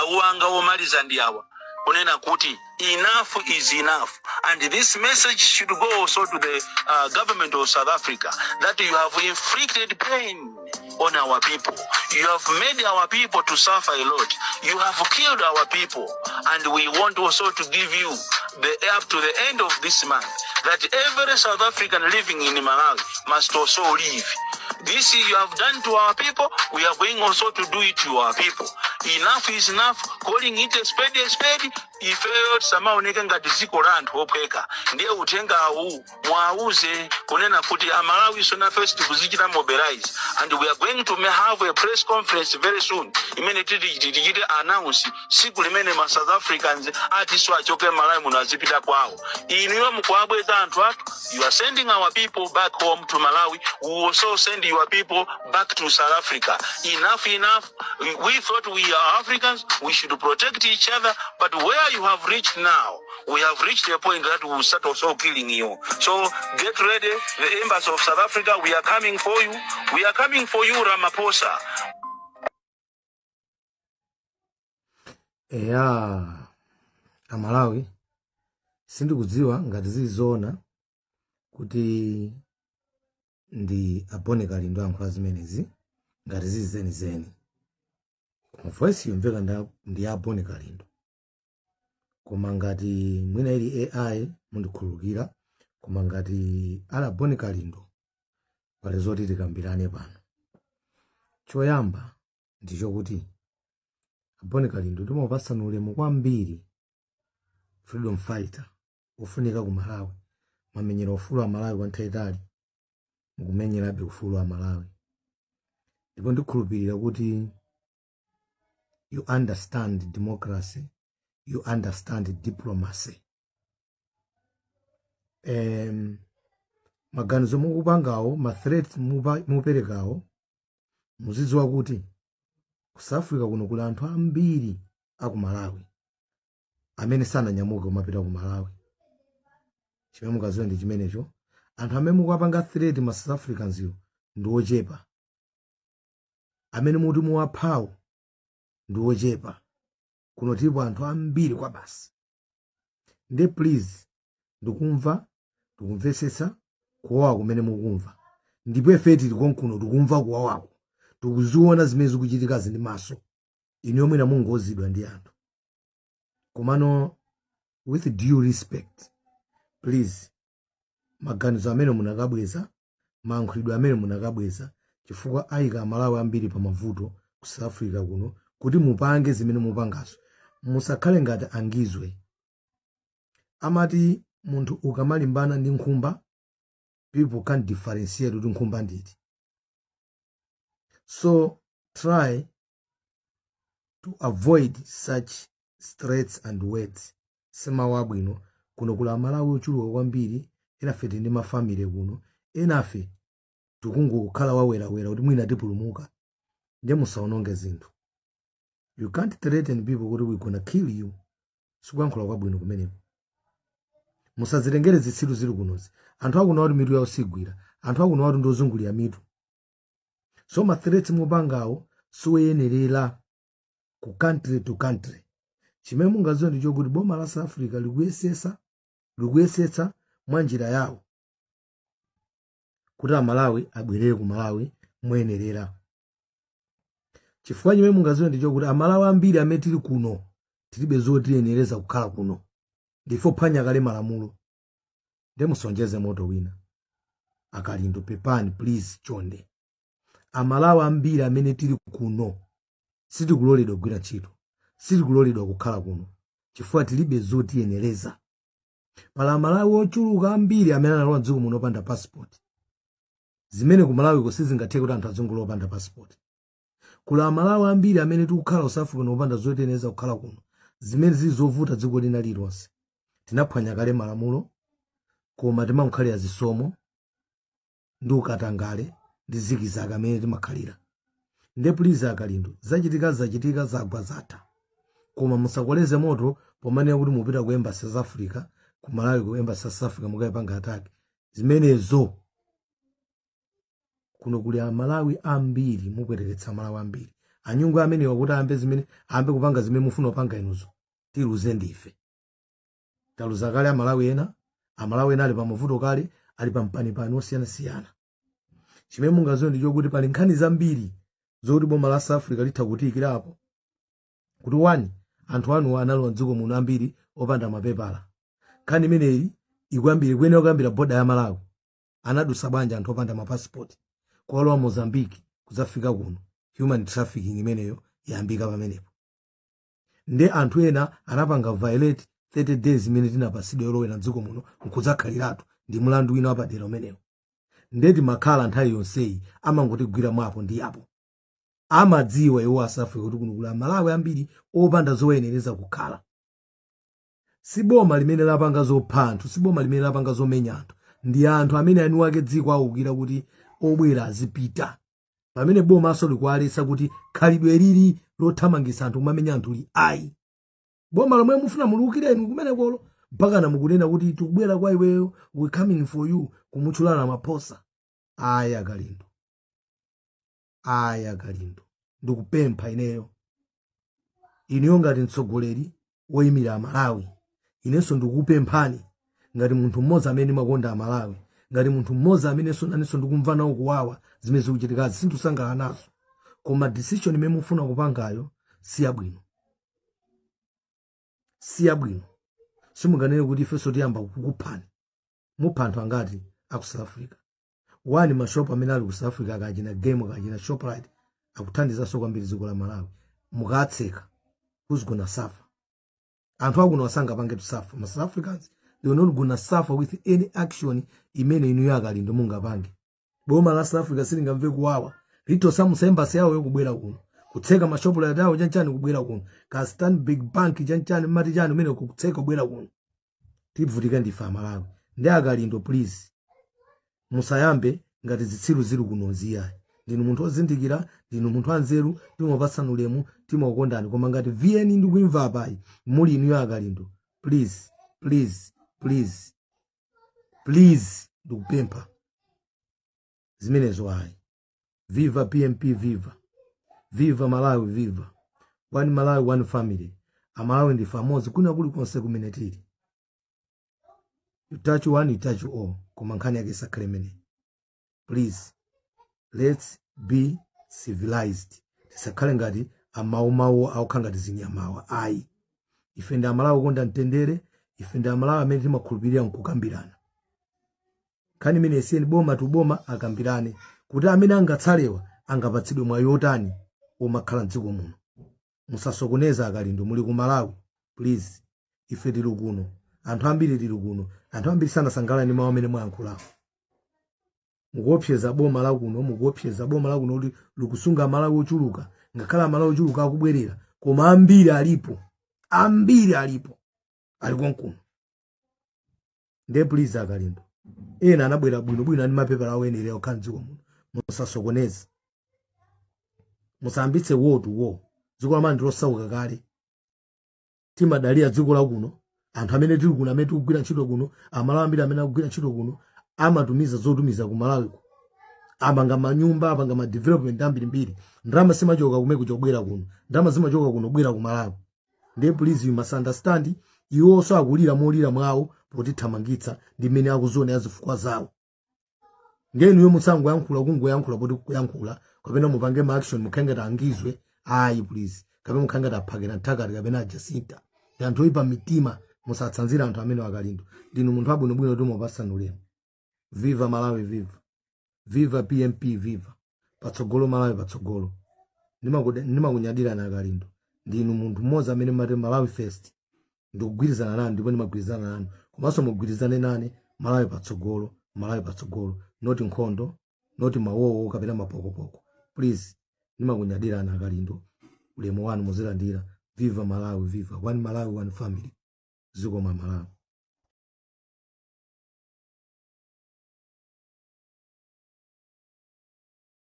Mawu anga omaliza ndi awa, kunena kuti enough is enough, and this message should go also to the government of South Africa, that you have inflicted pain on our people. You have made our people to suffer a lot. You have killed our people, and we want also to give you the up to the end of this month that every South African living in Malawi must also leave. This you have done to our people, we are going also to do it to our people. Enough is enough. Calling it a spade a spade. Ifeyo tisamaoneke ngati dziko la anthu ophweka. Ndiye uthengawu mwauze kunena kuti Amalawi sona first kuzichita mobilize, and we are going to have a press conference very soon imene titi tichite announce siku limene ma South Africans atiso achoke Malawi muno, azipita kwawo. Inuyo mukuabweza anthu athu. You are sending our people back home to Malawi. We will also send your people back to South Africa. Enough, enough. We thought we are Africans, we should protect each other, but where you have reached now, we have reached a point that we will start also killing you. So get ready, the embassy of South Africa, we are coming for you. We are coming for you, Ramaphosa. Eya, Amalawi, sindikudziwa ngati zili zoona kuti ndi a Bon Kalindo ayankhula zimenezi, ngati zili zenizeni, koma voice yomveka ndi ya Bon Kalindo. Koma ngati mwina ili AI, mundikhululukira. Koma ngati ali a Bon Kalindo, pali zoti tikambirane pano. Choyamba ndichokuti a Bon Kalindo ndimakupatsani ulemu kwambiri, freedom fighter ofunika ku Malawi. Mwamenyera ufulu wa Malawi kwa nthawi itali, mukumenyerabe ufulu wa Malawi, ndipo ndikhulupirira kuti you understand democracy, you understand diplomacy. Maganizo mukupangawo, ma threats muperekawo, muzidziwa kuti ku South Africa kuno kuli anthu ambiri aku Malawi amene sananyamuke kumapita ku Malawi. Chimene mukadziwa ndi chimenecho, anthu amene mukuwapanga threat, ma South Africans yo, ndi ochepa. Amene muti muwaphawo ndi ochepa. Kuno tilipo anthu ambiri kwa basi. Nde please, ndikumva, ndikumvetsetsa kuwawa kumene mukumva, ndipo ife tili konkuno, tikumva kuwawako, tikuziona zimene zikuchitikazi ndi maso. Inu mwina mungouzidwa ndi anthu. Komano with due respect, please, maganizo amene munakabweza, mayankhulidwe amene munakabweza, chifukwa ayika Amalawi ambiri pa mavuto ku South Africa kuno kuti mupange zimene mupangazo. Musakhale ngati angizwe. Amati munthu ukamalimbana ndi nkhumba, people can't differentiate kuti nkhumba nditi. So try to avoid such threats and words. Simawu abwino. Kuno kuli Amalawi ochuluka kwambiri. Enafe tili ndi ma family kuno, enafe tikungokhala wawerawera kuti mwina tipulumuka. Ndiye musaononge zinthu. You can't threaten people kuti we gonna kill you. Sikuyankhula kwabwino kumeneko. Musazitengere zitsiru zili kunozi. Anthu akuno kuti mitu yawo sigwira, anthu akuno kuti ndozungulira mitu. So ma threats mupangawo siwoyenerera ku country to country. Chimene mungadziwe ndi chokuti boma la South Africa likuyesetsa mwa njira yawo kuti Amalawi abwerere ku Malawi moyenerera. Chifukwa chimene mungadziwe ndi chokuti Amalawi ambiri amene tili kuno tilibe zotiyenereza kukhala kuno, ndife ophwanya kale malamulo. Nde musonjeze moto wina, Akalindo, pepani, please, chonde. Amalawi ambiri amene tili kuno sitikuloledwa kugwira ntchito, sitikuloledwa kukhala kuno chifukwa tilibe zotiyenereza. Pala Amalawi ochuluka ambiri amene analowa mdziko muno opanda passport, zimene ku Malawiko sizingatheke kuti anthu azingolowa opanda passport. Kuli Amalawi ambiri amene tikukhala ku South Africa opanda zotiyenereza kukhala kuno, zimene zili zovuta dziko lina lililonse. Tinaphwanya kale malamulo, koma timakhalira zisomo ndi ukatangale ndi zikizaka amene timakhalira. Nde please, Akalindo, zachitika zachitika, zagwa zatha, koma musakoleze moto pomanena kuti mupita ku embassy South Africa, ku Malawi, ku embassy South Africa mukayipanga attack. Zimenezo, kuno kuli Amalawi ambiri, mupweteketsa Amalawi ambiri. Anyungwe amenewa kuti ayambe zimene ayambe kupanga zimene mufuna kupanga inuzo, tiluze ndife. Taluza kale Amalawi ena. Amalawi ena ali pamavuto kale, ali pampanipani osiyanasiyana. Chimene mungaziwe ndi chokuti pali nkhani zambiri zokuti boma la South Africa litha kutiyikirapo kuti, one, anthu anuwa analowa mdziko muno ambiri opanda mapepala. Nkhani imeneyi ikuyambira, ikuyenera kuyambira boda ya Malawi. Anadusa bwanji anthu opanda mapasipoti kuwalowa Mozambique kudzafika kuno? Human trafficking imeneyo yayambika pamenepo. Nde anthu ena anapanga violate 30 days imene tinapasidwa yolowera mdziko muno nkudzakhaliratu, ndi mlandu wina wapadera umenewo. Nde timakhala nthawi yonseyi amangotigwira mwapo ndi apo. Amadziwa iwo a South Africa kuti kuno kuli Amalawi ambiri opanda zoyenereza kukhala. Si boma limene lapanga zopha anthu, si boma limene lapanga zomenya anthu, ndi anthu amene eni ake dziko awukira kuti obwera azipita, pamene bomaso likuwaletsa kuti khalidwe lili lothamangitsa anthu, kumamenya anthu li ayi. Boma lomwe mufuna muliukireni kumenekolo, mpakana mukunena kuti tikubwera kwa iweyo, we coming for you, kumutchulana Ramaphosa. Aya Kalindo, aya Kalindo, ndikupempha ineyo, inuyo ngati mtsogoleri woyimira Amalawi, inenso ndikupemphani ngati munthu mmodzi amene ndimakonda Amalawi, ngati munthu mmodzi amenenso nanenso ndikumva nawo kuwawa zimene zikuchitikazi, sindikusangalala nazo, koma decision imene mufuna kupangayo si yabwino, si yabwino. Simunganene kuti ifenso tiyamba kukuphani. Mupha anthu angati aku South Africa? One, mashopu amene ali ku South Africa, akachina Game, akachina Shoprite, akuthandizanso kwambiri dziko la Malawi. Mukatseka, who's gonna suffer? Anthu akuno asangapange to suffer. Ma South Africans, they are not gonna suffer with any action imene inuyo Akalindo mungapange. Boma la South Africa silingamve kuwawa, litosamusa embassy yawo yokubwera kuno, kutseka ma Shoprite yawo chanchani kubwera kuno, ka Stanbic Bank chanchani mati chani umene kutseka kubwera kuno. Tivutika ndife Amalawi. Ndi Akalindo, please, musayambe ngati zitsiru zili kuno ziyayi. Ndinu munthu wozindikira, ndinu munthu wanzeru, timapatsani ulemu, timakukondani, koma ngati VN ndikuimva apayi muli inuyo Akalindo, please, please, please, please, ndikupempha zimenezo ayi. Viva PMP, viva, viva Malawi, viva! One Malawi, one family. Amalawi ndife amodzi kwina kulikonse kumene tili. You touch one, you touch all. Koma nkhani yake isakhale imeneyi. Please, let's be civilized. Tisakhale ngati amaumawu akukhala ngati zinyamawa, ayi. Ife ndi Amalawi okonda mtendere. Ife ndi Amalawi amene timakhulupirira nkukambirana. Nkhani imene isiyeni boma to boma akambirane kuti amene angatsalewa angapatsidwe mwayi otani omakhala mdziko muno. Musasokoneza, Akalindo. Muli ku Malawi, please. Ife tili kuno, anthu ambiri tili kuno, anthu ambiri sanasangalale ndi mawu amene mwayankhulawo. Mukuopseza boma la kuno, mukuopseza boma la kuno kuti likusunga Amalawi ochuluka. Ngakhale Amalawi ochuluka akubwerera, koma ambiri alipo, ambiri alipo, ali konkuno. Ndiye please, Akalindo, ena anabwera bwinobwino ani mapepala awo enieni okhala mdziko muno. Musasokoneze, musayambitse war to war. Dziko lamene ndilosauka kale, timadalira dziko la kuno. Anthu amene tili kuno, amene tikugwira ntchito kuno, Amalawi ambiri amene akugwira ntchito kuno amatumiza zotumiza ku Malawiko, amanga manyumba, apanga ma development ambirimbiri. Ndalama simachoka kumene kuchobwera kuno, ndalama zimachoka kuno bwera ku Malawi. Ndiye please, you must understand, iwonso akulira molira mwawo potithamangitsa ndi mmene akuziona zifukwa zawo. Ndiye inuyo musangoyankhula kungoyankhula poti kuyankhula, kapena mupange ma action mukhale ngati angizwe, ayi, please, kapena mukhale ngati aphakira nthakati kapena ajacinta. Ndi anthu oyipa mitima, musatsanzire anthu amene. Akalindo, ndinu munthu wabwinobwino, timopasani ulemu. Viva Malawi, viva, viva PMP, viva! Patsogolo Malawi, patsogolo! Ndimakunyadirani Akalindo. Ndinu munthu mmodzi amene mati Malawi first. Ndikugwirizana nanu ndipo ndimagwirizana nanu, komanso mugwirizane nane. Malawi patsogolo, Malawi patsogolo! Not nkhondo, not mawowo kapena mapokopoko, please. Ndimakunyadirani Akalindo, ulemu wanu muzilandira. Viva Malawi, viva! One Malawi, one family. Zikomo Malawi.